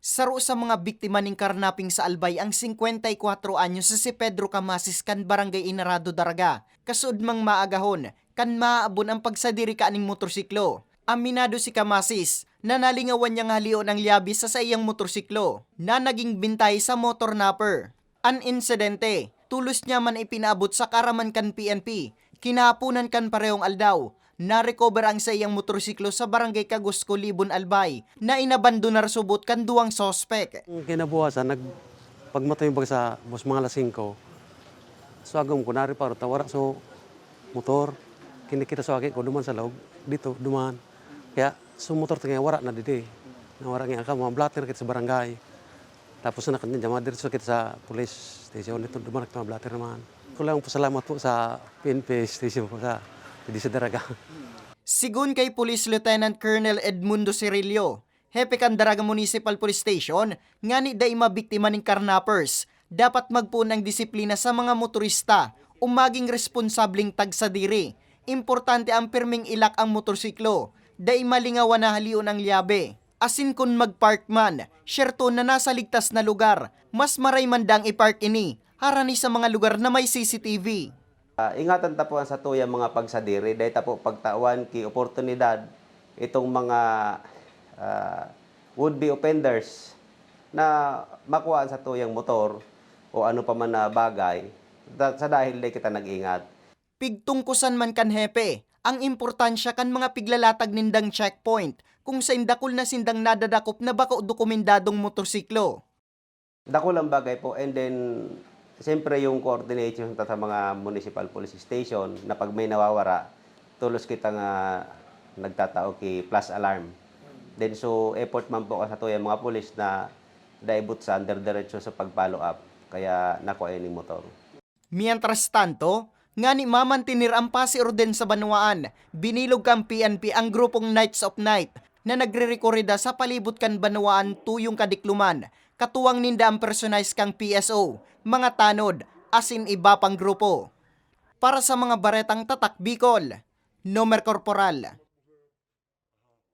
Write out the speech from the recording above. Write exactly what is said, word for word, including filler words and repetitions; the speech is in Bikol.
Saro sa mga biktima ning karnaping sa Albay ang singkwenta y kwatro anyos na si Pedro Camasis kan Barangay Inarado, Daraga. Kasuodmang maagahon, kan maabon ang pagsadiri kaning motorsiklo. Aminado si Camasis na nalingawan niyang halion ang lyabe sa saiyang motorsiklo na naging bintay sa motor napper. An insidente, tolos niya man ipinaabot sa kaaraman kan P N P. Kinahaponan kan parehong aldaw, na-recover ang saiyang motorsiklo sa Barangay Cagusco, Libon, Albay, na inabandonar subot kan duwang suspek. Ang kinabukasan, nag-, pagmatay yung bagsa, bus mga alas singko, so agom ko, nariparo ta, wara so motor. Kinikita so aki ko, duman sa laog, dito, duman. Kaya, so motor ta nga, wara na didi. Nawara nga ka, mga blotter kita sa barangay. Tapos na kanya, diretso kita sa police station. Ito, duman, mga blotter naman. Kulang po salamat po sa P N P station po sa, didi sa Daraga. Sigon kay Police Lieutenant Colonel Edmundo Cirillo, hepe kan Daraga Municipal Police Station, ngani dai mabiktima ning karnapers, dapat magpoon ang disiplina sa mga motorista o maging responsableng tagsadiri. Importante ang pirming ilak ang motorsiklo, dai malingawan na halion ang lyabe. Asin kun mag-park man, syerto na nasa ligtas na lugar, mas maray man dang i-park ini, harani sa mga lugar na may C C T V. Ah, ingatan ta po ang satuyang mga pagsadiri, dai ta po pagtawan ki oportunidad itong mga, ah, would-be offenders na makuha ang satuyang motor o ano pa man na bagay da-, sa dahil dai kita nag-ingat. Pigtungkosan man kan hepe ang importansya kan mga piglalatag nindang checkpoint kung sain dakul na sindang nadadakop na bako dokumendadong motorsiklo. Dakul ang bagay po, and then, siyempre, yung coordination ta sa mga municipal police station na pag may nawawara, tolos kita nga nagtatao ki flash alarm. Then, so, effort man po ka sa tuyang mga pulis na daibot sa under diretso sa pag-follow up, kaya nakuha yung motor. Mientras tanto, ngani mamantener ang pasi orden sa banwaan, binilog kan P N P ang grupong Knights of Night na nagre-rekorida sa palibot kan banwaan tuyong kadikloman. Katuwang ninda ang personahe kang P S O, mga tanod, asin iba pang grupo. Para sa mga baretang Tatak Bicol, Nomer Corporal.